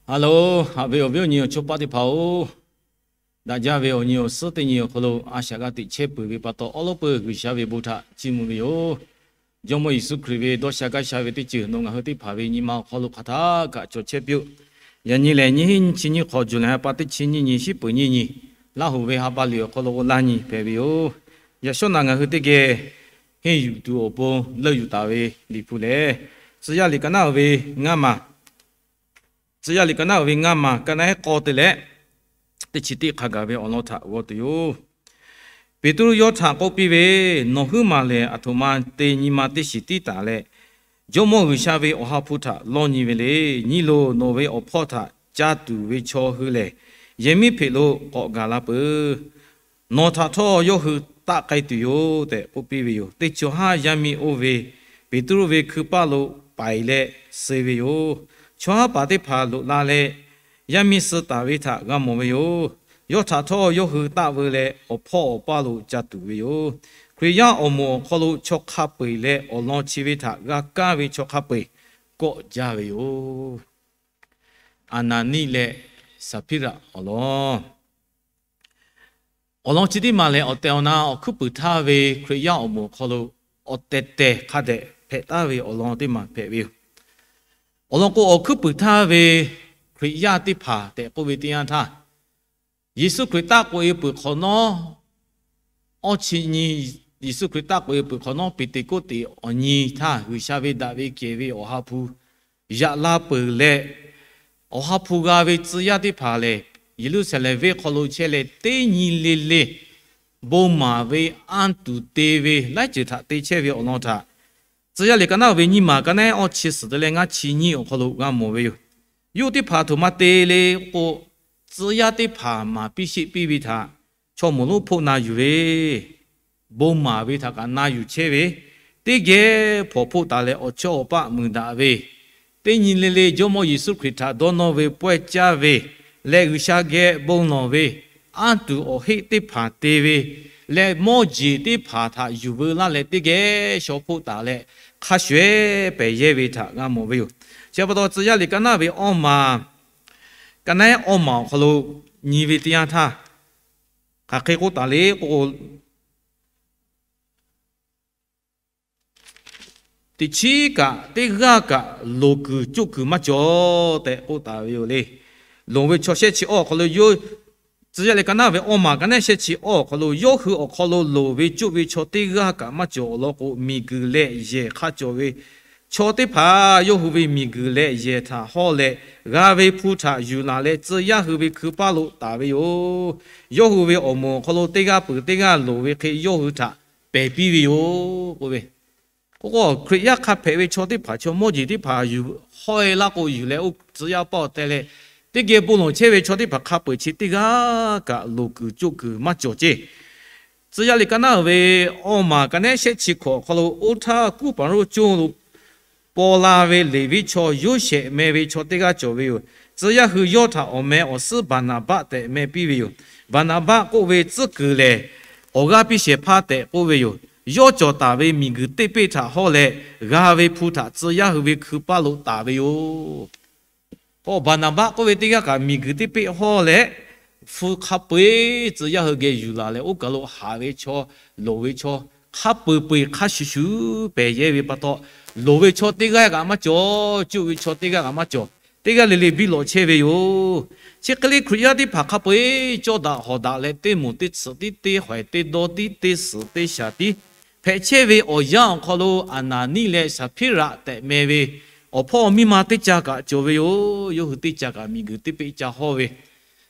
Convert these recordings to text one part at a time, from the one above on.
Hello, haꞈ ve awˬ viˉ awˬ nyi awˬ chawˇ paˆ teˇ hpaˍ-oˬ, daꞈ jaˇ ve awˬ nyi awˬ suhˉ teˇ nyi awˬ hk'aw lo a shaꞈ g'a teꞈ chehˇ peuˬ ve pa taw, awˉ lawˉ peuˬ G'uiˬsha ve bon htaꞈ chiˇ mvuh ve yoˬ. Jawˇmawˇ Yeˍsuˆ Hkriꞈ ve dawˇ sha gaˇ sha ve teˇ ceuˬ nawˬ ngaˬ hui teˇ hpaˍ ve nyi ma awˬ hk'aw lo hk'aˬ htaˇ kaꞈ cawˬ chehˇ piˇ-oˆ. Yaꞈ nyi lehˬ, nyiˇ hinˉ nyiˇ chi nyiˇ hk'awꞈ, July ha pa teˇ chi nyiˇ nyi, Shiˉ peuˍ nyiˇ nyi, Laˇ huˍ ve ha pa liꞈ awˬ hk'aw lo g'aw laˇ nyi hpehꞈ ve yoˬ. Yaꞈ shawˉ naꞈ ngaˬ hui teˇ geh henˇ yuˬ tuˬ awˬ pon leuˆ yuˬ taˍ ve Liꞈ hpu lehˬ, Tcuh yaˇ liꞈ ka naˉ ve ngaˇ maˬ Tcuh yaˇ liꞈ ka naˉ ve ngaˇ maˬ, ka naˉ ehˉ k'aw te leh teˇ chi teˇ hk'a gaˬ ve awˬ lawn htaꞈ g'aw tuˬ yoˬ. Peˍtruˆ yawˇ htaꞈ k'oˆ piˇ ve, Nawˬ huiˉ maˬ lehˬ, aˬ htoꞈ ma te nyi ma teˇ shiˍ tiˉ taˍ leh, Jawˇmawˇ G'uiˬsha ve Awˬ ha hpu htaꞈ lawˇ nyi ve le. Nyi loˬ, nawˬ ve awˬ hpawˇ htaꞈ ca tuˬ ve chaw hui lehˬ, yehˬ miˉ hpeꞈ lo k'awꞈ gaˬ la peuˬ. Nawˬ htaꞈ htawˇ yawˇ hui taˆ k'ai tuˬ yoˬ tehꞈ k'oˆ piˇ ve yoˬ. Teˇ chaw haˉ yaˇ miˇ oˇ ve Peˍtruˆ ve hkui paˇ lo paiˍ leh suh ve yoˬ. Chaw haˉ paˍ teˇ hpaˍ loꞈ la leh, yaˇ miˇ suh taˍ ve htaꞈ g'a mawˬ ve yoˬ. Yawˇ htaꞈ htawˇ yawˇ hui taˆ veu leh, awˬ hpawˇ awˬ paˇ lo ca tuˬ ve yoˬ. Hkriꞈ yaˇ awˬ moˍ awˬ hk'aw lo chaw hk'a peu-eˬ leh awˬ lawn chi ve htaꞈ g'a kaˇ ve chaw hk'a peu-eˬ kawˆ jaˇ ve yoˬ. Aˍnaˍniˆ leh Saˍhpiˇraꞈ awˬ lawn. Awˬ lawn chi teˇ maˬ lehˬ, awˬ tehˬ awˬ na awˬ hkuiˉ puiˍ htaˇ ve Hkriꞈ yaˇ awˬ moˍ awˬ hk'aw lo awˬ tehˬ tehˬ hk'a dehꞈ hpehꞈ taˍ ve awˬ lawn teˇ maˬ hpehꞈ ve yoˬ. Awˬ lawn k'o, awˬ hkuiˉ puiˍ htaˇ ve Hkriꞈ yaˇ teˇ hpaˍ tehꞈ k'oˆ ve teˇ yanˇ htaˇ, Yeˍsuˆ Hkriꞈ taˆ k'oꞈ-e peuˬ hk'awꞈ nawˉ, awˇ chi nyi, Yeˍsuˆ Hkriꞈ taˆ k'oꞈ-e peuˬ hk'awꞈ nawˉ, Peˍteˍkoˆteˍ awˬ nyi htaˇ, G'uiˬsha ve daꞈ ve kehˬ ve Awˬ ha hpu yaꞈ la peuˬ leh, Awˬ ha hpu g'a ve tcuh yaˇ teˇ hpaˍ lehˬ, Yeˍruˆsaˍlehnˍ venˇ hk'aw lo chehˇ leh, teˇ nyi le le bon maˍ ve anˇ tuˬ te ve laiˉ ceuˬ htaꞈ te chehˇ ve awˬ lawn htaꞈ Tcuh yaˇ liꞈ ka naˉ ve nyiˇ maˬ, ka naˉ awˇ chi suhˍ te leh ngaˇ chi nyiˇ awˬ hk'aw lo g'a mawˬ ve yoˬ. Yawˇ hui teˇ hpaˍ htoꞈ ma te le k'o, tcuh yaˇ teˇ hpaˍ maˍ piˇ sheˆ piˇ ve htaꞈ chaw moˍ lonˉ hpoˆ na yuˬ ve, bon maˍ ve htaꞈ kaꞈ na yuˬ chehˇ ve, teˇ geh hpawnˬ hpoˆ taˍ leh awˬ chawˇ awˬ paˆ muiˬ daꞈ ve, teˇ nyi le le Jawˇmawˇ Yeˍsuˆ Hkriꞈ htaꞈ dawˇ nawˇ ve pawehˇ caˇ ve leh G'uiˬsha geh bon lawˬ ve, anˇ tuˬ awˬ heˆ teˇ hpaˍ te ve leh mawˇ jeˬ teˇ hpaˍ htaꞈ yuˬ veu laˇ leh teˇ geh shaw hpoˆ taˍ leh hk'a shuˍ-ehˉ pehˬ yehˇ ve htaꞈ g'a mawˬ ve yoˬ. Chi pa taw tcuh yaˇ liꞈ ka naˉ ve awˇ maˬ, ka naˉ awˇ maˬ awˬ hk'aw lo nyi ve teˇ yanˇ htaˇ, hk'aˬ hk'e k'oˆ taˍ le k'o, teꞈ chiˉ kaꞈ teˇ g'aˇ kaꞈ loˍ kuiˬ coˆ kuiˬ maˇ cawˬ tehꞈ k'oˆ taˍ ve yoˬ le. Loˍ ve chaw shehˆ chi awˇ awˬ hk'aw lo yawˇ, tcuh yaˇ liꞈ ka naˉ ve awˇ maˬ ka naˉ shehˆ chi awˇ awˬ hk'aw lo yawˇ hui awˬ hk'aw lo loˍ ve coˆ ve chaw teˇ g'aˇ kaꞈ maˇ cawˬ awˬ lawn k'o, miˬguiˬ leh yehˬ hk'a cawˬ ve chaw teˇ hpaˍ yawˇ hui ve miˬguiˬ leh yehˬ htaꞈ hawˇ leh g'a ve hpu htaꞈ yuˬ laˬ leh tcuh yaˇ hui ve hkui paˇ lo taˍ ve yoˬ. Yawˇ hui ve awˬ moˍ awˬ hk'aw lo teˇ g'aˇ peuˬ teˇ g'aˇ loˍ ve hk'e yawˇ hui htaꞈ pehˬ piˇ ve yoˬ k'oˆ ve. K'o k'o, Hkriꞈ yaˇ hk'a hpehꞈ ve chaw teˇ hpaˍ, chaw mawˇ jeˬ teˇ hpaˍ yuˬ hawˇ-e laˇ k'o, yuˬ leh oˇ tcuh yaˇ paˇ awˬ teh leh, teˇ geh bon lawˬ chehˇ ve chaw teˇ hpaˍ hk'a peu-eˬ chi teˇ g'aˇ kaꞈ loˍ kuiˬ coˆ kuiˬ maˇ cawˬ ceˇ. Tcuh yaˇ liꞈ ka naˉ ve awˇ maˬ ka naˉ shehˆ chi hkawꞈ awˬ hk'aw lo, oˇ htaˇ kuˉ paˍ roˇ coˇ lo paw la ve Leˍviˆ chaw Yoˇsehꞈ meh ve chaw teˇ g'aˇ cawˬ ve yoˬ. Tcuh yaˇ hui yawˇ htaꞈ awˬ meh awˬ suhˉ Baˍnaˍbaˆ tehꞈ meh piˇ ve yoˬ. Baˍnaˍbaˆ k'oˆ ve tcuhˉ kuiˬ lehˬ, awˬ g'aˇ piˇ shehˍ hpaˇ tehꞈ k'oˆ ve yoˬ. Yawˇ cawˬ taˍ ve miˬguiˬ teˇ peˆ htaꞈ hawˇ leh, g'a ve hpu htaꞈ tcuh yaˇ hui ve hkui paˇ lo taˍ ve yoˬ. K'o, Baˍnaˍbaˆ k'oˆ ve teˇ g'aˇ kaꞈ miˬguiˬ teˇ peˆ hawˇ leh, hpu hk'a peu-eˬ tcuh yaˇ hui geh yuˬ laˬ leh, oˇ kaˬ lo haꞈ ve chaw, loˍ ve chaw, hk'a peu-eˬ peu-eˬ hk'a shuˍ shuˍ pehˬ yehˇ ve pa taw, loˍ ve chaw teˇ g'aˇ kaꞈ maˇ cawˬ, coˆ ve chaw teˇ g'aˇ kaꞈ maˇ cawˬ, teˇ g'aˇ le le biˇ lawꞈ chehˇ ve yoˬ. Chi hk'e le Hkriꞈ yaˇ teˇ hpaˍ hk'a peu-eˬ cawˇ daꞈ hawˍ daꞈ leh, teˇ moˍ teˇ tsuhꞈ tiˉ, teˇ hawehˍ teˇ dawˇ tiˉ, teˇ suhˍ teˇ shaˍ tiˉ hpehꞈ chehˇ ve awˬ yanˇ awˬ hk'aw lo, Aˍnaˍniˆ leh Saˍhpiˇraꞈ tehꞈ meh ve awˬ hpawˇ miˇ ma teˇ ca kaꞈ cawˬ ve yoˬ. Yawˇ hui teˇ ca kaꞈ miˬguiˬ teˇ peˆ ca hawˇ ve,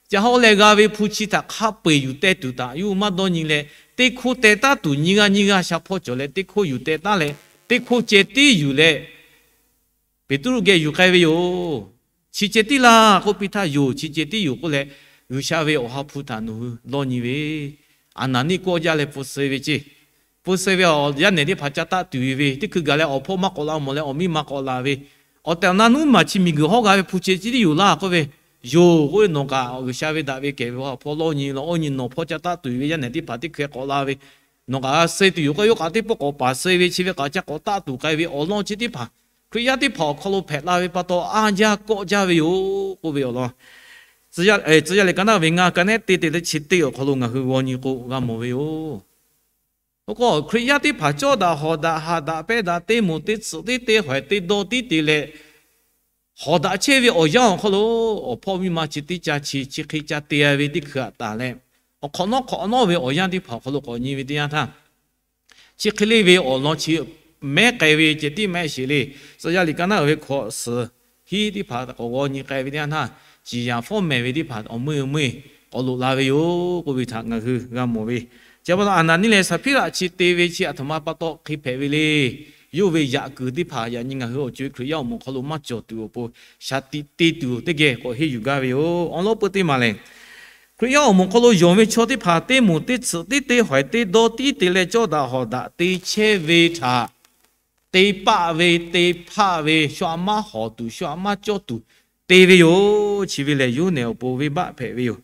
ca hawˇ leh g'a ve hpu chi htaꞈ hk'a peu-eˬ yuˬ teh tuˬ htaꞈ yawˇ hui maˇ dawˇ nyi leh, teˇ hkoˇ teh taˉ tuˬ nyiˇ g'aˇ nyiˇ g'aˇ sha hpawˇ cawˬ leh, teˇ hkoˇ yuˬ teh taˉ leh, teˇ hkoˇ ceh tiˉ yuˬ leh, Peˍtruˆ geh yuˬ k'ai ve yoˬ. Chi ceh tiˉ laˇ k'oˆ piˇ htaˇ, yoˬ, chi ceh tiˉ yoˬ k'oˆ leh, G'uiˬsha ve Awˬ ha hpu htaꞈ nawˬ hui lawˇ nyi ve, Aˍnaˍniˆ kawˆ jaˇ leh pfuhˇ suh ve ceˇ. Pfuhˇ suh ve, yaˇ nehˬ teˇ hpaˍ ca taˆ tuˬ ve, teˇ hkui gaˬ leh awˬ hpawˇ maˇ k'awꞈ la mawˬ leh awˬ miˇ ma k'awꞈ la ve, awˬ tehˬ awˬ na nuˉ maˬ chi miˬguiˬ hawˉ g'a ve hpu ceh tiˉ yoˬ laˇ k'oˆ ve, yoˬ k'oˆ ve, nawˬ kaꞈ G'uiˬsha ve daꞈ ve kehˬ ve Awˬ ha hpu lawˇ nyi law, oˇ nyi nawˬ hpawˇ ca taˆ tuˬ ve yaˇ nehˬ teˇ hpaˍ teˇ hkui k'awꞈ la ve, nawˬ kaꞈ g'a suh tuˬ yoˬ k'oˆ, yawˇ kaꞈ teˇ pawˆ k'awꞈ paˍ suh ve, chi ve kaꞈ ca k'awꞈ taˆ tuˬ k'ai ve awˬ lawn chi teˇ hpaˍ Hkriꞈ yaˇ teˇ hpaˍ awˬ hk'aw lo hpehꞈ la ve pa taw, a yaˇ kawˆ jaˇ ve yoˬ k'oˆ ve awˬ lawn, Tcuh yaˇ liꞈ ka naˉ ve ngaˇ, ka nehˉ teˇ te teˇ chi teˇ awˬ hk'aw lo ngaˬ hui g'aw nyi k'o g'a mawˬ ve yoˬ. Oˇ k'o, Hkriꞈ yaˇ teˇ hpaˍ cawˇ daꞈ hawˍ daꞈ haꞈ daꞈ pehnˇ daꞈ, teˇ moˍ teˇ tsuhꞈ tiˉ te, hawehˬ te dawˇ tiˉ te leh, hawˍ daꞈ chehˇ ve awˬ yanˇ awˬ hk'aw lo, awˬ hpawˇ miˇ ma chi teˇ ca chi, chi hk'e ca te ve teˇ hkui aꞈ taˍ leh, awˬ hk'awꞈ nawˉ hk'awꞈ nawˉ ve awˬ yanˇ teˇ hpaˍ awˬ hk'aw lo k'awꞈ nyi ve teˇ yanˇ htaˇ, chi hk'e le ve awˬ lawn chi mehˉ k'ai ve ceh tiˉ maˇ heˆ sheˍ le. Tcuh yaˇ liꞈ ka naˉ ve hkawꞈ suhˍ hiˉ teˇ hpaˍ k'awꞈ g'aw nyi k'ai ve teˇ yanˇ htaˇ, ciˍ yanˍ fawˉ mehˍ ve teˇ hpaˍ awˬ meuˇ meuˇ k'awꞈ loꞈ la ve yoˬ k'oˆ ve htaꞈ ngaˬ hui g'a mawˬ ve. Chi pa taw Aˍnaˍniˆ leh Saˍhpiˉraꞈ chi te ve chi aˬ htoꞈ ma pa taw hk'e hpehꞈ ve le. Yawˇ ve yaꞈ kuiˬ teˇ hpaˍ yaꞈ nyi ngaˬ hui awˬ co-e Hkriꞈ yaˇ awˬ moˍ awˬ hk'aw lo maˇ cawˬ tuˬ awˬ pon, shaˍ tiꞈ te tuˬ teˇ geh k'awꞈ henˇ yuˬ gaˇ ve yoˬ. Awˬ lawn peuˬ teˇ maˬ lehˬ, Hkriꞈ yaˇ awˬ moˍ awˬ hk'aw lo yonˍ ve chaw teˇ hpaˍ teˇ moˍ teˇ tsuhꞈ tiˉ te, hawehˬ te dawˇ tiˉ te leh cawˇ daꞈ hawˍ daꞈ te chehˇ ve htaꞈ te paˆ ve, te hpaˆ ve, shu aꞈ maˇ hawˍ tuˬ, shu aꞈ maˇ cawˇ tuˬ te ve yoˬ. Chi ve lehˬ, yawˇ nehˬ awˬ pon venˇbaˆ hpehꞈ ve yoˬ.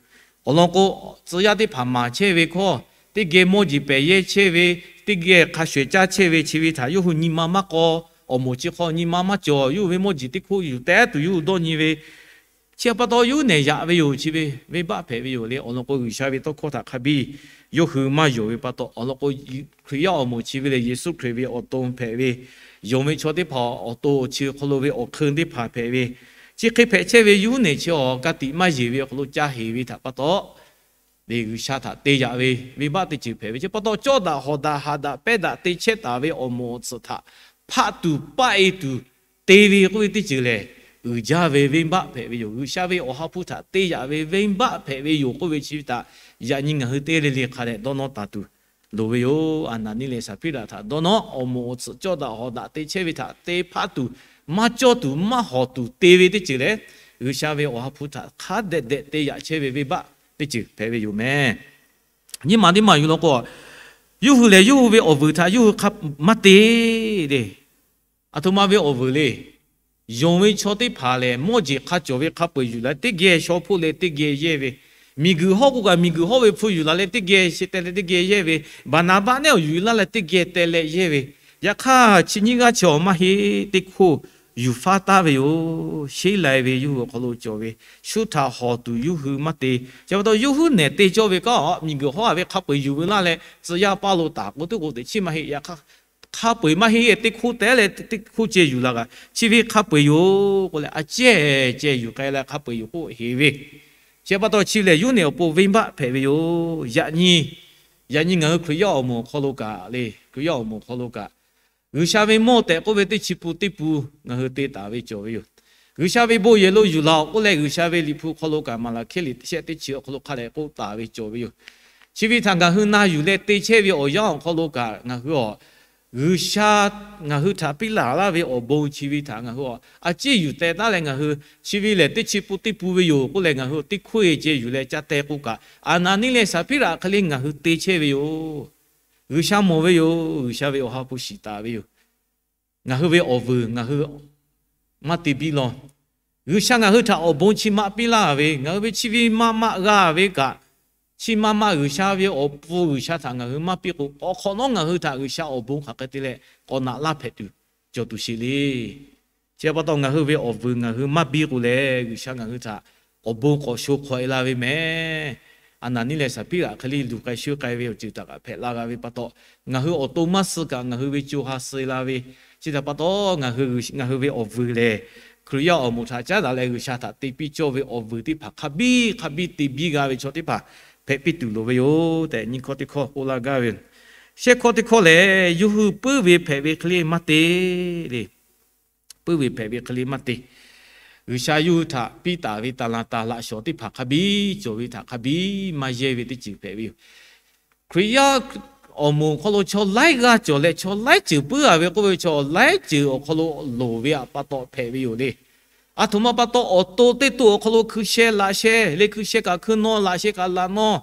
Awˬ lawn k'o, tcuh yaˇ teˇ hpaˍ maˍ chehˇ ve hkawˇ, teˇ geh mawˇ jeˬ pehˬ yehˇ chehˇ ve, teˇ geh hk'a shuˍ caˇ chehˇ ve, chi ve htaꞈ yawˇ hui nyi ma maˇ k'aw, awˬ moˍ chi hk'aw nyi ma maˇ cawˬ, yawˇ hui ve mawˇ jeˬ teˇ hkoˇ yuˬ teh tuˬ yawˇ hui dawˇ nyi ve, chi pa taw yawˇ hui nehˬ yaꞈ ve yoˬ. Chi ve venˇbaˆ hpehꞈ ve yoˬ le. Awˬ lawn k'o, G'uiˬsha ve tawˇ hkawˇ htaꞈ hk'a biˇ yawˇ hui maˇ yonˍ ve pa taw, awˬ lawn k'o, Hkriꞈ yaˇ awˬ moˍ chi ve lehˬ, Yeˍsuˆ Hkriꞈ ve awˬ to hpehꞈ ve, yonˍ ve chaw teˇ hpaˍ awˬ to chi hk'aw lo ve awˬ hk'eun teˇ hpaˍ hpehꞈ ve, chi hk'e hpehꞈ chehˇ ve yawˇ hui nehˬ chi awˬ ka tiꞈ maˇ yeˬ ve awˬ hk'aw lo ca heˍ ve htaꞈ pa taw, G'uiˬsha htaꞈ te yaꞈ ve venˇbaˆ teˇ ceuˬ hpehꞈ ve. Chi pa taw, cawˇ daꞈ hawˍ daꞈ haꞈ daꞈ pehnˇ daꞈ te chehˇ taˍ ve awˬ moˍ awˬ tsuhꞈ htaꞈ hpaˆ tuˬ paˆ e tuˬ te ve k'oˆ ve teˇ ceuˬ lehˬ, uiˍ jaˇ ve venˇbaˆ hpehꞈ ve yoˬ. G'uiˬsha ve awˬ ha hpu htaꞈ te yaꞈ ve venˇbaˆ hpehꞈ ve yoˬ k'oˆ ve chi ve htaꞈ yaꞈ nyi ngaˬ hui teˇ g'aˇ le le hk'a dehꞈ dawˇ nawˇ taˍ tuˬ loˍ ve yoˬ. Aˍnaˍniˆ leh Saˍhpiˉraꞈ htaꞈ dawˇ nawˇ, awˬ moˍ awˬ tsuhꞈ cawˇ daꞈ hawˍ daꞈ te chehˇ ve htaꞈ te hpaˆ tuˬ, maˇ cawˇ tuˬ, maˇ hawˍ tuˬ te ve teˇ ceuˬ lehˬ, G'uiˬsha ve awˬ ha hpu htaꞈ hk'a dehꞈ dehꞈ te yaꞈ chehˇ ve venˇbaˆ teˇ ceuˬ hpehꞈ ve yoˬ meh. Nyi ma teˇ maˬ yuˬ law k'o, yawˇ hui lehˬ yawˇ hui ve awˬ vuiˬ htaꞈ yawˇ hui hk'a maˇ te le. Aˬ htoꞈ ma ve awˬ vuiˬ le. Yonˍ ve chaw teˇ hpaˍ lehˬ, mawˇ jeˬ hk'a cawˬ ve hk'a peu-eˬ yuˬ la teˇ geh, shaw hpoˆ leh teˇ geh yehˇ ve, miˬguiˬ hawˉ k'o kaꞈ miˬguiˬ hawˉ ve hpu yuˬ la leh teˇ geh sheh teh leh teˇ geh yehˇ ve, Baˍnaˍbaˆ nehˉ awˬ yuˬ laˇ leh teˇ geh teh leh yehˇ ve, yaꞈ hk'aˇ chi nyiˇ g'aˇ chi awˬ maˇ heˆ, teˇ hkoˇ yuˬ faˉ taˍ ve yoˬ. Sheˉ lai ve yawˇ hui awˬ hk'aw lo cawˬ ve, shu htaꞈ hawˍ tuˬ yawˇ hui maˇ te. Chi pa taw yawˇ hui nehˬ te cawˇ ve kanˉ miˬguiˬ hawˉ a ve hk'a peu-eˬ yuˬ ve laˇ leh tcuh yaˇ paˇ lo taˍ k'o teˇ k'o teꞈ chiˉ maˇ heˆ. Yaꞈ hk'aˇ hk'a peu-eˬ maˇ heˆ, teˇ hkoˇ teh leh teˇ hkoˇ ceh yuˬ la kaꞈ, chi ve hk'a peu-eˬ yoˬ k'oˆ leh, a cehˇ ceh yuˬ k'ai leh hk'a peu-eˬ yoˬ k'oˆ heˍ ve. Chi pa taw chi lehˬ yawˇ nehˬ awˬ pon venˇbaˆ hpehꞈ ve yoˬ. Yaꞈ nyi, yaꞈ nyi ngaˬ hui Hkriꞈ yaˇ awˬ moˍ awˬ hk'aw lo kaꞈ le, Hkriꞈ yaˇ awˬ moˍ awˬ hk'aw lo kaꞈ, G'uiˬsha ve mawˇ tehꞈ k'oˆ ve teˇ chi pun teˇ pun ngaˬ hui te taˍ ve cawˬ ve yoˬ. G'uiˬsha ve bon yehˬ lo yuˬ laˬ-oꞈ k'oˆ leh, G'uiˬsha ve liꞈ hpu hk'aw lo kaꞈ, Maˍlaˍhkiˆ liꞈ shehˆ teˇ chi awˬ hk'aw lo hk'a dehꞈ k'oˆ taˍ ve cawˬ ve yoˬ. Chi ve htaꞈ ngaˬ hui na yuˬ leh te chehˇ ve awˬ yanˇ awˬ hk'aw lo kaꞈ, ngaˬ hui awˬ, G'uiˬsha ngaˬ hui htaꞈ piˇ laˬ laˇ ve awˬ bon chi ve htaꞈ ngaˬ hui awˬ a ciˉ yuˬ teh taˉ leh, ngaˬ hui chi ve lehˬ teˇ chi pun teˇ pun ve yoˬ k'oˆ leh, ngaˬ hui teˇ hkoˇ e ceh yuˬ leh ca teh k'o kaꞈ, Aˍnaˍniˆ leh Saˍhpiˉraꞈ hk'e le ngaˬ hui te chehˇ ve yoˬ. G'uiˬsha mawˬ ve yoˬ. G'uiˬsha ve awˬ ha hpu shiˍ taˍ ve yoˬ. Ngaˬ hui ve awˬ vuiˬ ngaˬ hui maˇ te biˇ law. G'uiˬsha ngaˬ hui htaꞈ awˬ bon chi maˇ piˇ laˇ ve, ngaˬ hui ve chi ve maˇ maˆ g'a ve kaꞈ, chi maˇ maˆ G'uiˬsha ve awˬ pon G'uiˬsha htaꞈ ngaˬ hui maˇ piˇ k'o, awˬ hk'awꞈ nawˉ ngaˬ hui htaꞈ G'uiˬsha awˬ bon hk'aˬ hk'e te leh k'awꞈ naꞈ laˇ hpehꞈ tuˬ cawˬ tuˬ sheˍ le. Chi pa taw ngaˬ hui ve awˬ vuiˬ ngaˬ hui maˇ biˇ k'o leh, G'uiˬsha ngaˬ hui htaꞈ awˬ bon k'awꞈ sho hk'aw e la ve meh. Aˍnaˍniˆ leh Saˍhpiˉraꞈ hk'e le luˬ k'ai shuˉ k'ai ve awˬ ceuˬ htaꞈ kaꞈ hpehꞈ la g'a ve pa taw, ngaˬ hui awˬ to maˇ suh kaꞈ ngaˬ hui ve co ha suh e la ve. Chi htaꞈ pa taw, ngaˬ hui, ngaˬ hui ve awˬ vuiˬ lehˬ, Hkriꞈ yaˇ awˬ moˍ htaꞈ caˉ daꞈ leh G'uiˬsha htaꞈ te piˇ cawˇ ve awˬ vuiˬ teˇ hpaˍ hk'a biˇ hk'a biˇ te biˇ g'a ve chaw teˇ hpaˍ hpehꞈ piˇ tuˬ loˍ ve yoˬ tehꞈ, nyiˇ hkawˇ teˇ hkawˇ k'oˆ laˇ gaˇ ve yoˬ. Shehˆ hkawˇ teˇ hkawˇ lehˬ, yawˇ hui puiˉ ve hpehꞈ ve hk'e le maˇ te le. Puiˉ ve hpehꞈ ve hk'e le maˇ te. G'uiˬsha yawˇ hui htaꞈ piˇ taˍ ve taˍ laˬ taˍ laꞈ shawˍ teˇ hpaˍ hk'a biˇ cawˬ ve htaꞈ hk'a biˇ maˇ yehˇ ve teˇ ceuˬ hpehꞈ ve yoˬ. Hkriꞈ yaˇ awˬ moˍ awˬ hk'aw lo chaw laiˉ g'aˇ cawˬ leh, chaw laiˉ ceuˬ puiˉ a ve k'oˆ ve, chaw laiˉ ceuˬ awˬ hk'aw lo loˍ ve pa taw hpehꞈ ve yoˬ le. Aˬ htoꞈ ma pa taw, awˬ to teˇ to awˬ hk'aw lo hkui sheh laꞈ sheh le, hkui sheh kaꞈ hkui nawˇ, laꞈ sheh kaꞈ laꞈ nawˇ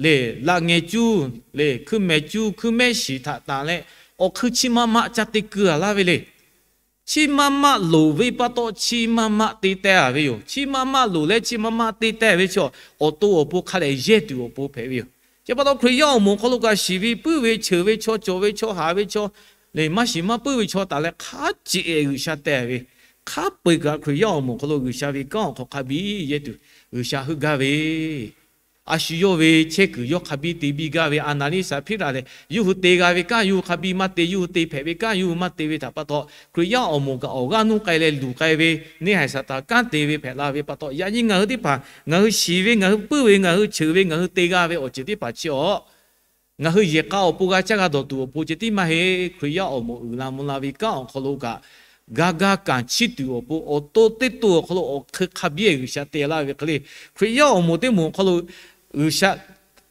le, laꞈ ngeh cuˇ le, hkui mehˍ cuˇ, hkui mehˆ shiˍ htaꞈ tanˬ leh, awˬ hkui chi maˇ maˆ ca te keu a laˇ ve le. Chi maˇ maˆ loˍ ve pa taw, chi maˇ maˆ te teh a ve yoˬ. Chi maˇ maˆ loˍ leh chi maˇ maˆ te teh ve chaw, awˬ to awˬ pon hk'a dehꞈ yehˇ tuˬ awˬ pon hpehꞈ ve yoˬ. Chi pa taw, Hkriꞈ yaˇ awˬ moˍ hk'aw lo kaꞈ shiˍ ve puiˉ ve cheuˬ ve chaw, cawˬ ve chaw, haˍ ve chaw, Leh maˇ shiˍ maˇ puiˉ ve chaw taˍ leh hk'a ceꞈ G'uiˬsha teh ve, hk'a peu-eˬ kaꞈ Hkriꞈ yaˇ awˬ moˍ awˬ hk'aw lo G'uiˬsha ve kanˉ awˬ hk'aw hk'a biˇ yehˇ tuˬ G'uiˬsha heuˆ gaˇ ve, a shu yawˇ ve chehˇ kuiˬ yawˇ hk'a biˇ te biˇ gaˇ ve, Aˍnaˍniˆ Saˍhpiˉraꞈ lehˬ yawˇ hui te g'a ve kanˉ yawˇ hui hk'a biˇ maˇ te, yawˇ hui te hpehꞈ ve kanˉ yawˇ hui maˇ te ve htaꞈ pa taw, Hkriꞈ yaˇ awˬ moˍ kaꞈ awˬ g'aˇ nuˇ k'ai leh luˬ k'ai ve, neˇ haiˬ Saˍtanˍ kanˉ te ve hpehꞈ la ve pa taw, yaꞈ nyi ngaˬ hui teˇ hpaˍ ngaˬ hui shiˍ ve, ngaˬ hui puiˉ ve, ngaˬ hui cheuˬ ve, ngaˬ hui te g'a ve awˬ ceuˬ teˇ hpaˍ chi awˬ ngaˬ hui yehˬ k'a awˬ pon g'a caˇ g'a dawˬ tuˬ awˬ pon ceh tiˉ maˇ heˆ. Hkriꞈ yaˇ awˬ moˍ uiˍ la mvuh la ve kanˉ awˬ hk'aw lo kaꞈ, g'a gaˇ kanˍ chiˇ tuˬ awˬ pon awˬ to teˇ to awˬ hk'aw lo awˬ hk'e hk'a biˇ G'uiˬsha te laˇ ve hk'e le, Hkriꞈ yaˇ awˬ moˍ teˇ moˍ awˬ hk'aw lo G'uiˬsha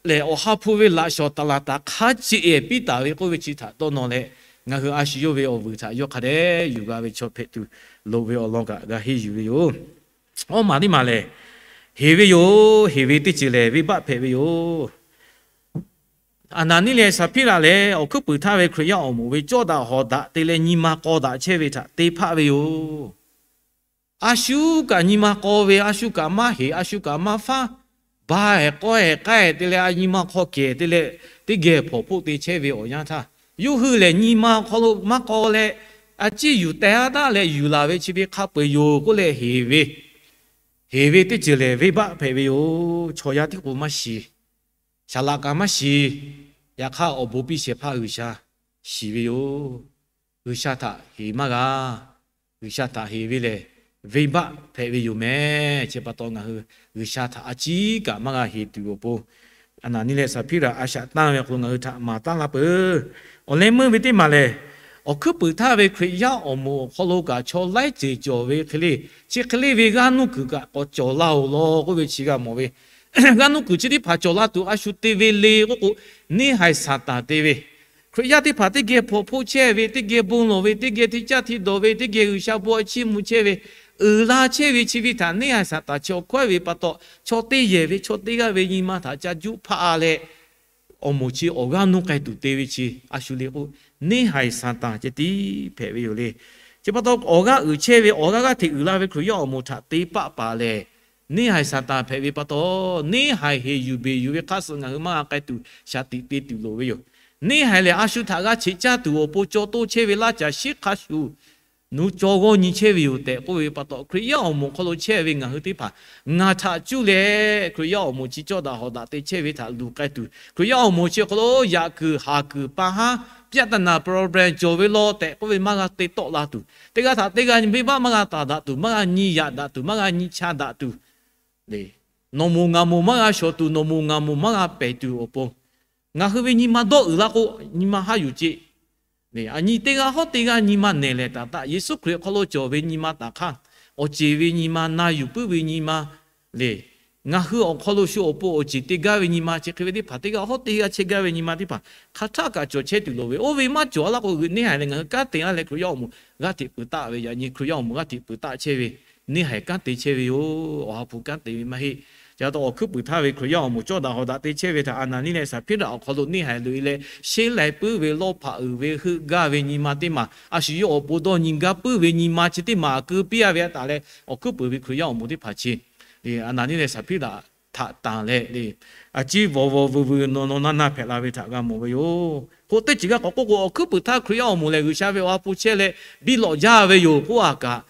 lehˬ awˬ ha hpu ve laꞈ shawˍ taˍ laˬ taˍ hk'a ceꞈ ehˍ piˇ taˍ ve k'oˆ ve chi htaꞈ dawˇ nawˇ leh, ngaˬ hui a shu yawˇ ve awˬ vuiˬ htaꞈ yawˇ hk'a dehꞈ yuˬ g'a ve chaw hpehꞈ tuˬ loˍ ve awˬ lawn kaꞈ g'a henˇ yuˬ ve yoˬ. Awˇ maˬ teˇ maˬ lehˬ, heˍ ve yoˬ. Heˍ ve teˇ ceuˬ lehˬ venˇbaˆ hpehꞈ ve yoˬ. Aˍnaˍniˆ leh Saˍhpiˉraꞈ lehˬ, awˬ hkuiˉ puiˍ htaˇ ve Hkriꞈ yaˇ awˬ moˍ ve cawˇ daꞈ hawˍ daꞈ te leh nyi ma k'aw daꞈ chehˇ ve htaꞈ te hpaˆ ve yoˬ. A shu kaꞈ nyi ma k'aw ve, a shu kaꞈ maˇ heˍ, a shu kaꞈ maˇ faˉ, ba ehˍ k'awehˍ k'ai te leh a nyi ma hk'aw kehˬ te leh teˇ geh hpawnˬ hpoˆ te chehˇ ve awˬ yanˇ htaˇ, yawˇ hui lehˬ nyi ma awˬ hk'aw lo maˇ k'aw leh, a ciˉ yuˬ teh haˉ daꞈ leh yuˬ laˬ ve chi ve hk'a peu-eˬ yoˬ k'oˆ leh heˍ ve, heˍ ve teˇ ceuˬ lehˬ venˇbaˆ hpehꞈ ve yoˬ. Chaw yaˇ tiˉ k'o maˇ shiˍ, saˍ laꞈ kaꞈ maˇ shiˍ. Yaꞈ hk'aˇ awˬ bon piˇ shehˍ hpaˇ G'uiˬsha shiˍ ve yoˬ. G'uiˬsha htaꞈ heˍ maˇ g'a. G'uiˬsha htaꞈ heˍ ve lehˬ, venˇbaˆ hpehꞈ ve yoˬ mehˍ. Chi pa taw ngaˬ hui G'uiˬsha htaꞈ a ciˉ kaꞈ maˇ g'a heˍ tuˬ awˬ pon, Aˍnaˍniˆ leh Saˍhpiˉraꞈ a shaꞈ tanˇ ve awˬ hk'aw lo ngaˬ hui htaꞈ maˍ taˉ laˇ peuˬ. Awˬ leh meuˇ ve teˇ maˬ lehˬ, awˬ hkuiˉ puiˍ htaˇ ve Hkriꞈ yaˇ awˬ moˍ awˬ hk'aw lo kaꞈ chaw laiˉ ceuˬ cawˬ ve hk'e le, chi hk'e le ve g'aˇ nuˇ kuiˬ kaꞈ k'awꞈ cawˬ la-oˬ law k'oˆ ve chi g'a mawˬ ve, g'aˇ nuˇ kuiˬ chi teˇ hpaˍ cawˬ la tuˬ a shu te ve le k'oˆ k'o, neˇ haiˬ Saˍtanˍ te ve, Hkriꞈ yaˇ teˇ hpaˍ teˇ geh hpawnˬ hpoˆ chehˇ ve, teˇ geh bon lawˬ ve, teˇ geh teˇ caˇ hti dawˬ ve, teˇ geh G'uiˬsha bon a ciˉ mvuh chehˇ ve, uiˍ la chehˇ ve chi ve htaꞈ neˇ haiˬ Saˍtanˍ chi awˬ hkawehˇ ve pa taw, chaw teˇ yehˬ ve chaw teˇ g'aˇ ve nyi ma htaꞈ ca juˆ hpaˆ leh, awˬ moˍ chi awˬ g'aˇ nuˇ k'ai tuˬ te ve chi a shu le k'o, neˇ haiˬ Saˍtanˍ ceh tiˉ hpehꞈ ve yoˬ le. Chi pa taw awˬ g'aˇ uiˍ chehˇ ve, awˬ g'aˇ g'aˇ hteꞈ uiˍ la ve Hkriꞈ yaˇ awˬ moˍ htaꞈ te paˆ paˍ lehˬ, neˇ haiˬ Saˍtanˍ hpehꞈ ve pa taw, neˇ haiˬ heˍ yuˬ beˬ yuˬ ve hk'aˇ suh ngaˬ hui maˇ g'a k'ai tuˬ shaˍ tiꞈ te tuˬ loˍ ve yoˬ. Neˇ haiˬ lehˬ a shu htaꞈ g'a cheꞈ caˇ tuˬ awˬ pon caw toˇ chehˇ ve laˇ caˬ shiˉ hk'a shuˍ nuˇ caw g'awˇ nyi chehˇ ve yoˬ tehꞈ k'oˆ ve pa taw, Hkriꞈ yaˇ awˬ moˍ hk'aw lo chehˇ ve ngaˬ hui teˇ hpaˍ ngaˬ htaꞈ cuˇ leh Hkriꞈ yaˇ awˬ moˍ chi cawˇ daꞈ hawˍ daꞈ te chehˇ ve htaꞈ luˬ k'ai tuˬ, Hkriꞈ yaˇ awˬ moˍ chi awˬ hk'aw lo yaꞈ kuiˬ haˍ kuiˬ pa haˉ ပြဿနာ problem cawˬ ve law tehꞈ k'oˆ ve maˇ g'a te tawˆ la tuˬ, teˇ g'aˇ htaꞈ teˇ g'aˇ venˇbaˆ maˇ g'a taˍ daꞈ tuˬ, maˇ g'a nyi yaꞈ daꞈ tuˬ, maˇ g'a nyi cha daꞈ tuˬ, nawˬ moˍ ngaˬ moˍ maˇ g'a shawˍ tuˬ, nawˬ moˍ ngaˬ moˍ maˇ g'a pehˬ tuˬ awˬ pon, ngaˬ hui ve nyi ma dawˇ uiˍ la k'o, nyi ma haˉ yuˬ ceˇ. A nyi teˇ g'aˇ hawˉ teˇ g'aˇ nyi ma nehˬ lehˬ taˍ taˆ, Yeˍsuˆ Hkriꞈ awˬ hk'aw lo cawˬ ve nyi ma taˍ hk'aˇ, awˬ ceˬ ve nyi ma, na yuˬ puiˉ ve nyi ma le, ngaˬ hui awˬ hk'aw lo shu awˬ pon awˬ ceˬ te gaˇ ve nyi ma chi hk'e ve teˇ hpaˍ, teˇ g'aˇ hawˉ teˇ g'aˇ chehˇ gaˇ ve nyi ma teˇ hpaˍ hk'a htaˆ kaꞈ cawˬ chehˇ tuˬ loˍ ve, oˇ ve maˇ cawˬ a laˇ k'o, neˇ haiˬ lehˬ ngaˬ hui kanˉ te a leh Hkriꞈ yaˇ awˬ moˍ g'aˇ hteꞈ peuˬ taˆ ve, yaꞈ nyi Hkriꞈ yaˇ awˬ moˍ g'aˇ hteꞈ peuˬ taˆ chehˇ ve, neˇ haiˬ kanˉ te chehˇ ve yoˬ. Awˬ ha hpu kanˉ te ve maˇ heˆ. Chi pa taw awˬ hkuiˉ puiˍ htaˇ ve Hkriꞈ yaˇ awˬ moˍ cawˇ daꞈ hawˍ daꞈ te chehˇ ve htaꞈ Aˍnaˍniˆ leh Saˍhpiˉraꞈ awˬ hk'aw lo neˇ haiˬ loꞈ e leh sheˉ lai puiˉ ve lawˇ hpaꞈ uiˍ ve heuˆ gaˇ ve nyi ma teˇ maˬ, a shu yawˇ awˬ pon dawˇ nyi gaˇ puiˉ ve nyi ma chi teˇ maˬ a keu piˇ a ve a taˍ leh, awˬ hkuiˉ puiˍ ve Hkriꞈ yaˇ awˬ moˍ teˇ hpaˍ chi Aˍnaˍniˆ leh Saˍhpiˉraꞈ htaꞈ tanˬ leh le, a ciˉ vawˬ vawˬ vuiˬ vuiˬ nawˬ nawˬ naˇ naˇ hpehꞈ la ve htaꞈ g'a mawˬ ve yoˬ. K'o teˇ ceuˬ g'a k'awꞈ k'oˆ k'o, awˬ hkuiˉ puiˍ htaˇ Hkriꞈ yaˇ awˬ moˍ lehˬ G'uiˬsha ve awˬ ha hpu chehˇ leh biˇ lawꞈ jaˇ ve yoˬ k'oˆ a kaꞈ,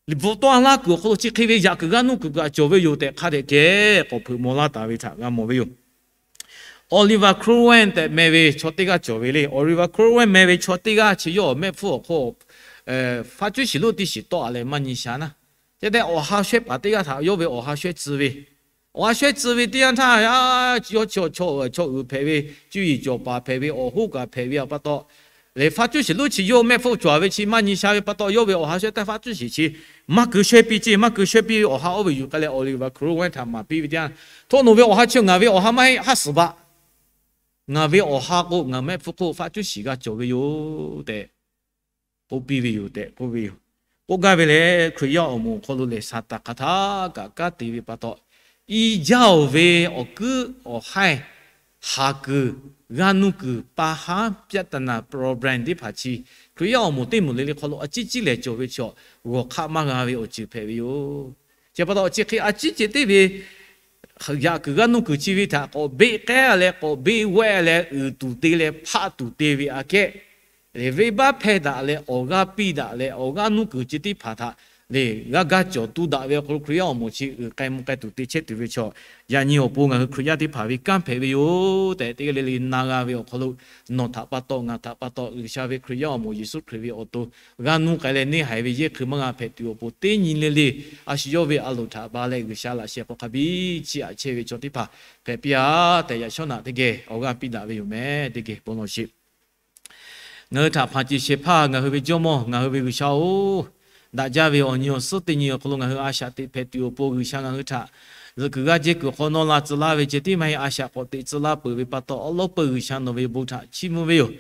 bvuhꞈ tawˆ a laˇ kuiˬ awˬ hk'aw lo chi hk'e ve yaꞈ kuiˬ g'aˇ nuˇ kuiˬ kaꞈ cawˬ ve yoˬ tehꞈ hk'a dehꞈ kehˬ k'awꞈ hpeuꞈ maw laˇ taˍ ve htaꞈ g'a mawˬ ve yoˬ. Oliver Cromwell tehꞈ meh ve chaw teˇ g'aˇ cawˬ ve le. Oliver Cromwell meh ve chaw teˇ g'aˇ chi yawˇ awˬ mehˆ hpfuhˇ awˬ hk'aw faˉ cuˉ shiˍ lonˉ teˇ shiˍ tawˆ a leh maˇ nyi sha naˇ. Chi te awˬ ha shwehˇ paˍ teˇ g'aˇ htaꞈ yawˇ ve awˬ ha shwehˇ tcuh ve, awˬ ha shwehˇ tcuh ve teˇ yanˇ htaˇ, yawˇ chi chaw uiˍ hpehꞈ ve, cuˇ yiˍ cawˬ paˍ hpehꞈ ve, awˬ hoˉ kaꞈ hpehꞈ ve pa taw, lehˬ faˉ cuˉ shiˍ lonˉ chi yawˇ mehˆ hpfuhˇ cawˬ a ve chi maˇ nyi sha ve pa taw, yawˇ ve awˬ ha shwehˇ taˇ faˉ cuˉ shiˍ chi maˇ keu shwehˇ piˇ ceˇ. Maˇ keu shwehˇ piˇ ve awˬ ha oˇ ve yuˬ k'ai leh Oliver Cromwell htaꞈ maˍ piˇ ve teˇ yanˇ, htoˆ nawˬ ve awˬ ha chi ngaˬ ve awˬ ha maˇ heˆ, haˉ suhˍ baˬ. Ngaˬ ve awˬ ha k'o ngaˬ mehˆ hpfuhˇ hk'oˆ faˉ cuˉ shiˍ g'a cawˬ ve yoˬ tehꞈ k'oˆ piˇ ve yoˬ tehꞈ k'oˆ ve yoˬ. K'oˆ gaˇ ve lehˬ, Hkriꞈ yaˇ awˬ moˍ awˬ hk'aw lo lehˬ Saˍtanˍ hk'aˬ htaˇ kaꞈ kanˉ te ve pa taw, i jaˇ-oˬ ve awˬ kuiˉ awˬ haiˇ, haˍ kuiˬ, g'aˇ nuˇ kuiˬ, pa haˉ ပြဿနာ problem teˇ hpaˍ chi Hkriꞈ yaˇ awˬ moˍ teˇ moˍ le le hk'aw lo a ciˉ ciˉ lehˬ cawˬ ve chaw, g'awˬ hk'aˆ maˇ g'a ve awˬ ceuˬ hpehꞈ ve yoˬ. Chi pa taw chi hk'e a ciˉ ceh teˇ ve yaꞈ kuiˬ g'aˇ nuˇ kuiˬ chi ve htaꞈ k'awꞈ beˆ k'ehˉ leh k'awꞈ beˆ wehˆ leh uiˍ tuˬ te leh hpaˆ tuˬ te ve aꞈ kehˉ lehˬ, venˇbaˆ hpehˇ daꞈ leh awˬ g'aˇ piˇ daꞈ leh awˬ g'aˇ nuˇ kuiˬ ceh teˇ hpaˍ htaꞈ lehˬ g'aˇ gaˇ cawˬ tuˬ daꞈ ve awˬ hk'aw lo Hkriꞈ yaˇ awˬ moˍ chi uiˍ k'ai mvuh k'ai tuˬ te chehˇ tuˬ ve chaw, yaꞈ nyi awˬ pon ngaˬ hui Hkriꞈ yaˇ teˇ hpaˍ ve kanˉ hpehꞈ ve yoˬ tehꞈ, teˇ g'aˇ le le na g'a ve awˬ hk'aw lo, nawˬ htaꞈ pa taw ngaˬ htaꞈ pa taw G'uiˬsha ve Hkriꞈ yaˇ awˬ moˍ Yeˍsuˆ Hkriꞈ ve awˬ to g'aˇ nuˇ k'ai leh neˇ haiˬ ve yehˇ hkui maˇ g'a hpehꞈ tuˬ awˬ pon, teˇ nyi le le a shu yawˇ ve a loˍ htaꞈ ba leh G'uiˬsha laꞈ sheh hk'aw hk'a biˇ chiˇ aꞈ chehˇ ve chaw teˇ hpaˍ hpehꞈ piˇ-a tehꞈ, yaꞈ shawˉ naꞈ teˇ geh awˬ g'aˇ piˇ daꞈ ve yoˬ meh. Teˇ geh bon lawˬ sheˍ. Ngaˬ hui htaꞈ hpanˍ ceˬ shehˍ hpaˇ ngaˬ hui ve Jawˇmawˇ, ngaˬ hui ve G'uiˬsha-oˬ, daꞈ jaˇ ve awˬ nyi awˬ suhˉ teˇ nyi awˬ hk'aw lo ngaˬ hui a shaꞈ teꞈ hpehꞈ tuˬ awˬ pon G'uiˬsha ngaˬ hui htaꞈ zuhꞈ kuiˬ g'aˇ jehˇ kuiˬ hk'aw nawˇ la tcuh laˇ ve ceh tiˉ maˇ heˆ, a shaꞈ k'awꞈ teꞈ tcuh laˇ peuˬ ve pa taw, awˉ lawˉ peuˬ G'uiˬsha nawˬ ve bon htaꞈ chiˇ mvuh ve yoˬ.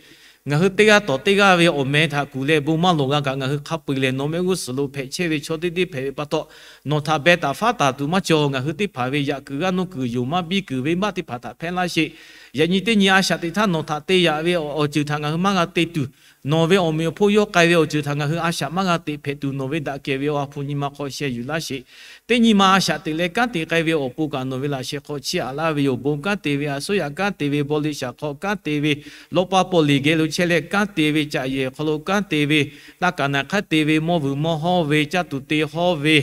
Ngaˬ hui teˇ g'aˇ tawˍ teˇ g'aˇ ve awˬ meh htaꞈ kuˬ leh bon maˇ lawˬ g'a kaꞈ, ngaˬ hui hk'a peu-eˬ lehˬ nawˬ mehˆ g'uˇ suhˍ lo hpehꞈ chehˇ ve chaw teˇ deˇ hpehꞈ ve pa taw, nawˬ htaꞈ beh taˍ faˉ taˍ tuˬ maˇ cawˬ. Ngaˬ hui teˇ hpaˍ ve yaꞈ kuiˬ g'aˇ nuˇ kuiˬ, yonˍ maˇ biˇ kuiˬ, venˇbaˆ teˇ hpaˍ htaꞈ hpehˇ laˇ sheˍ. Yaꞈ nyi teˇ nyi a shaꞈ teꞈ htaˇ nawˬ htaꞈ te yaꞈ ve awˬ ceuˬ htaꞈ ngaˬ hui maˇ g'a te tuˬ, nawˬ ve awˬ meꞈ awˬ hponˇ yawˇ k'ai ve awˬ ceuˬ htaꞈ ngaˬ hui a shaꞈ maˇ g'a teꞈ hpehꞈ tuˬ, nawˬ ve daꞈ kehˬ ve awˬ ha hpu nyi ma hk'aw sheh yuˬ laˇ sheˍ. Teˇ nyi ma a shaꞈ teꞈ leh kanˉ te k'ai ve awˬ pon kaꞈ nawˬ ve laꞈ sheh hk'aw chiˇ aꞈ laˇ ve yoˬ. Bon kanˉ te ve, a suˉ yaꞈ kanˉ te ve, baw liˇ shaˍ hk'aw kanˉ te ve, lawˇ paˇ paw liꞈ geh lo chehˇ leh kanˉ te ve, caꞈ yehˬ hk'aw lo kanˉ te ve, taˇ kaˍ naˍ hk'aˉ te ve, mawˇ vuiˬ mawˇ hawˇ ve, caˇ tuˬ te hawˇ ve,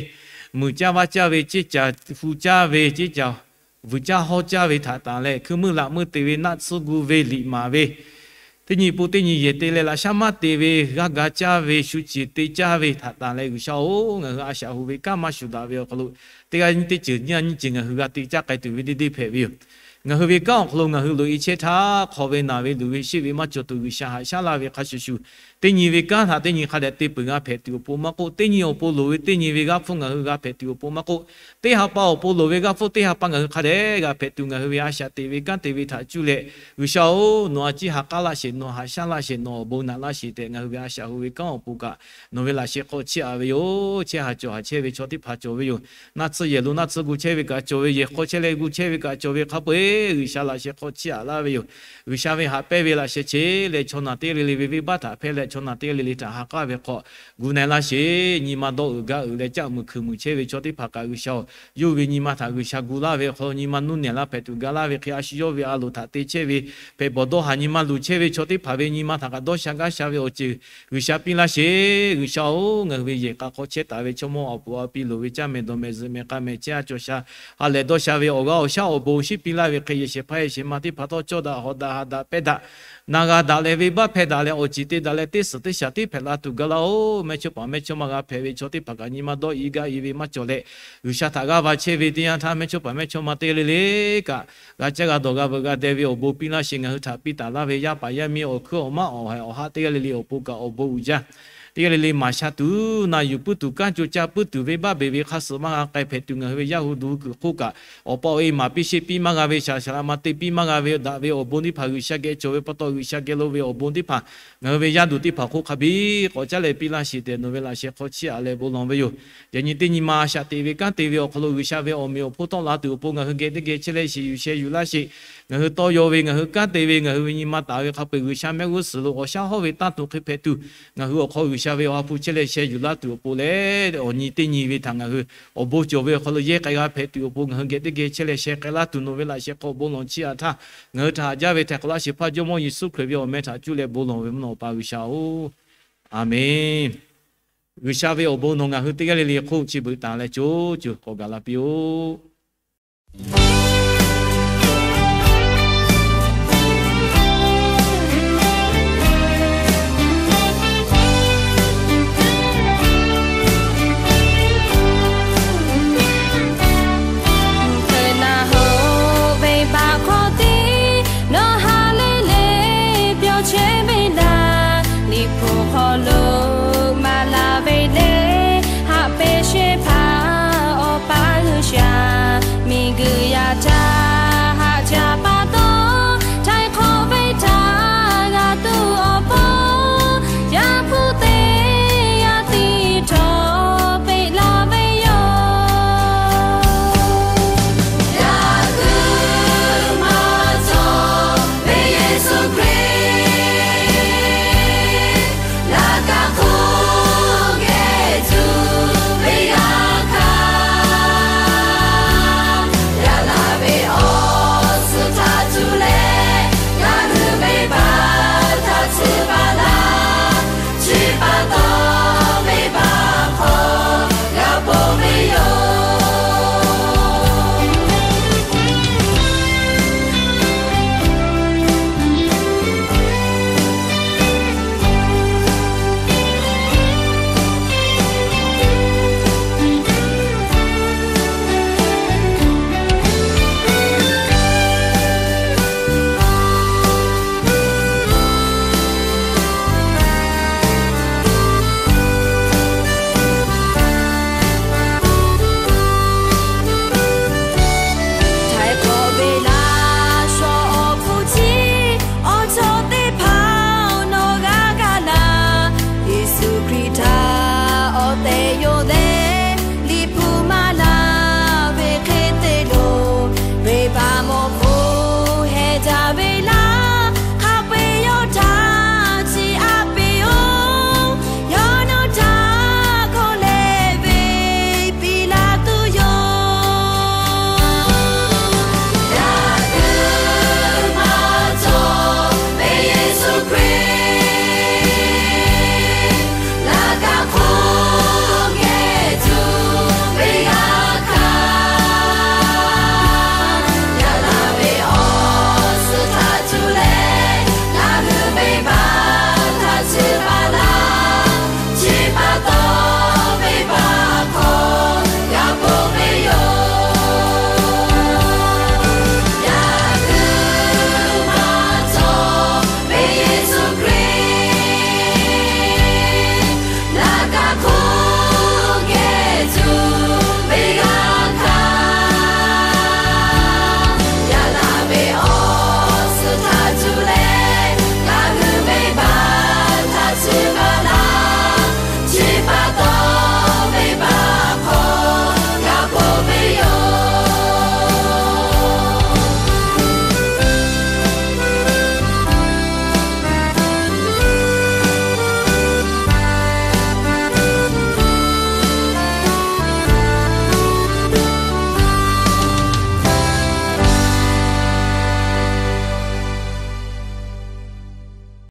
muiˬ caˇ vaˇ caˇ ve, ceˇ caˬ hu caˇ ve, ceˇ caˬ vuiˬ caˇ hawˇ caˇ ve htaꞈ tanˬ leh, hkui meuˇ laꞈ meuˇ te ve, naˆ tsuhˇ gu ve, liꞈ maˍ ve, teˇ nyi pun teˇ nyi yehˬ te leh laꞈ shaˉ maˇ te ve, g'aˇ ga caˇ ve, shu ciˬ te caˇ ve htaꞈ tanˬ leh, G'uiˬsha-oˬ, ngaˬ hui a shaꞈ hu ve kanˉ maˇ shuˍ daꞈ ve awˬ hk'aw lo, teˇ g'aˇ nyiˇ teˇ ceuˬ nyiˇ g'aˇ nyiˇ ceuˬ ngaˬ hui g'a te caˇ k'ai tuˬ ve deˇ deˇ hpehꞈ ve yoˬ. Ngaˬ hui ve kanˉ awˬ hk'aw lo ngaˬ hui loꞈ-e chehˇ htaˇ, hk'aw ve naˬ ve luˬ ve sheˆ ve maˇ cawˬ tuˬ G'uiˬsha haꞈ shaˉ laˇ ve hk'a shuˍ shuˍ, teˇ nyi ve kanˉ htaꞈ teˇ nyi hk'a dehꞈ te peuˬ g'a hpehꞈ tuˬ awˬ pon maˇ k'oˆ, teˇ nyi awˬ pon loˍ ve teˇ nyi ve g'aˇ hpfuhˇ ngaˬ hui g'a hpehꞈ tuˬ awˬ pon maˇ k'oˆ, teˇ ha pa awˬ pon loˍ ve g'aˇ hpfuhˇ teˇ ha pa ngaˬ hui hk'a dehꞈ g'a hpehꞈ tuˬ, ngaˬ hui ve a shaꞈ teꞈ ve kanˉ te ve htaꞈ cuˇ leh, G'uiˬsha-oˬ, nawˬ a ciˉ ha k'aˉ laˇ sheˍ, nawˬ haꞈ shaˉ laˇ sheˍ, nawˬ awˬ bon naꞈ laˇ sheˍ tehꞈ, ngaˬ hui ve a shaꞈ hu ve kanˉ awˬ pon kaꞈ nawˬ ve laꞈ sheh hk'aw chiˇ aꞈ ve yoˬ. Chehˇ ha cawˬ ha chehˇ ve chaw teˇ hpaˍ cawˬ ve yoˬ. Naˆ tsuhˇ yehˬ lo naˆ tsuhˇ gu chehˇ ve kaꞈ cawˬ ve, yehˬ hk'aw chehˇ leh gu chehˇ ve kaꞈ cawˬ ve hk'a peu-eˬ G'uiˬsha laꞈ sheh hk'aw chiˇ aꞈ laˇ ve yoˬ. G'uiˬsha ve haꞈ pehnˇ ve laꞈ sheh cheˇ leh chaw naˬ teˇ g'aˇ le le ve venˇbaˆ htaꞈ hpehˇ leh chaw naˬ teˇ g'aˇ le le htaꞈ ha k'aˉ ve hk'aw gu na-e laˇ sheˍ. Nyi ma dawˇ uiˍ gaˇ uiˍ leh caˆ muiˬ hkuiˬ muiˬ chehˇ ve chaw teˇ hpaˍ kaꞈ G'uiˬsha-oˬ, yawˇ ve nyi ma htaꞈ G'uiˬsha gu laˇ ve awˬ hk'aw lo nyi ma nuˇ nehˬ laˇ hpehꞈ tuˬ ga laˇ ve hk'e, a shu yawˇ ve a loˍ htaꞈ te chehˇ ve hpehꞈ bawˬ dawˇ haˍ nyi ma luˬ chehˇ ve chaw teˇ hpaˍ ve nyi ma htaꞈ kaꞈ dawˇ sha gaˇ sha ve awˬ ceuˬ G'uiˬsha piˇ laˇ sheˍ. G'uiˬsha-oˬ, ngaˬ hui ve yehˬ k'a hk'aw chehˇ taˍ ve chaw mawˇ awˬ puˍ awˬ pi loˍ ve caˇ mehˍ dawˬ mehˍ zuhꞈ mehˍ k'a mehˍ chehˇ a cawˬ sha ha lehˬ dawˇ sha ve awˬ g'aˇ awˬ shaˉ awˬ bon shiˉ piˇ laˇ ve hk'e, yehˬ shehˍ hpaˇ yehˬ shehˍ ma teˇ hpaˍ htawˇ cawˇ daꞈ hawꞈ daꞈ ha daꞈ pehˇ daꞈ, na g'a daꞈ leh venˇbaˆ hpehˇ daꞈ leh awˬ ceˬ te daꞈ leh teˇ suhˍ teˇ shaˍ tiˉ hpehꞈ la tuˬ ga laˇ-oˬ. Mehˇchawˇpaˍ mehˇchawˇma g'a hpehꞈ ve chaw teˇ hpaˍ kaꞈ nyi ma dawˇ i gaˇ i ve maˇ cawˬ leh, G'uiˬsha htaꞈ g'aˇ va chehˇ ve teˇ yanˇ htaˇ mehˇchawˇpaˍ mehˇchawˇma teˇ g'aˇ le le kaꞈ g'a caˇ g'a dawˬ g'a veuꞈ g'a deh ve awˬ bon piˇ laˇ sheˍ. Ngaˬ hui htaꞈ piˇ taˍ laˇ ve yaˇ paˍ yaˇ miˇ awˬ hkuiˉ awˬ maˉ awˬ haiˬ awˬ haˆ teˇ g'aˇ le le awˬ pon kaꞈ awˬ bon uiˍ jaˇ. Teˇ g'aˇ le le maˍ sha tuˬ, na yuˬ puiˉ tuˬ, kanˉ co caˇ puiˉ tuˬ, venˇbaˆ beˬ ve hk'a suhˍ maˇ g'a k'ai hpehꞈ tuˬ, ngaˬ hui ve yaˇ hu duˬ hui kuiˬ hk'oˆ kaꞈ awˬ pa awˬ e maˍ piˇ sheˆ piˇ maˇ g'a ve, shaˍ shaˍ laꞈ ma te piˇ maˇ g'a ve daꞈ ve awˬ bon teˇ hpaˍ G'uiˬsha geh cawˬ ve pa taw, G'uiˬsha geh lo ve awˬ bon teˇ hpaˍ ngaˬ hui ve yaˇ duˬ teˇ hpaˍ hk'oˆ hk'a biˇ k'awꞈ caˉ leh piˇ laˇ sheˍ tehꞈ nawˬ ve laꞈ sheh hk'aw chiˇ aꞈ leh bon lawˬ ve yoˬ. Yaꞈ nyi teˇ nyi ma a shaꞈ teꞈ ve kanˉ te ve awˬ hk'aw lo G'uiˬsha ve awˬ meꞈ awˬ hponˇ tawˆ la tuˬ awˬ pon ngaˬ hui geh teˇ geh chehˇ leh sheˍ yuˬ sheh yuˬ laˇ sheˍ. Ngaˬ hui tawˇ yaw ve ngaˬ hui kanˉ te ve ngaˬ hui ve nyi ma taˍ ve hk'a peu-eˬ G'uiˬsha mehˆ g'uˇ suhˍ lo awˬ shaˉ hawˉ ve tanˇ tuˬ hk'e hpehꞈ tuˬ, ngaˬ hui awˬ hk'aw G'uiˬsha ve awˬ ha hpu chehˇ leh sheh yuˬ laˇ tuˬ awˬ pon leh, awˬ nyi teˇ nyi ve htaꞈ ngaˬ hui awˬ bon cawˬ ve awˬ hk'aw lo yehˇ k'ai g'a hpehꞈ tuˬ awˬ pon ngaˬ hui geh teˇ geh chehˇ leh sheh k'ai laˇ tuˬ nawˬ ve laꞈ sheh hk'aw bon lawˬ chiˇ aꞈ htaˇ, ngaˬ hui htaꞈ haꞈ jaˇ ve htaiˍ hk'awꞈ laˇ shehˍ hpaˇ Jawˇmawˇ Yeˍsuˆ Hkriꞈ ve awˬ meh htaꞈ cuˇ leh bon lawˬ ve mvuhˇ naw Awˬ pa G'uiˬsha-oˬ, Aˍmenˍ. G'uiˬsha ve awˬ bon nawˬ ngaˬ hui teˇ g'aˇ le le hk'oˆ chi beuꞈ taˍ leh co co k'awꞈ gaˬ la piˇ-oˆ.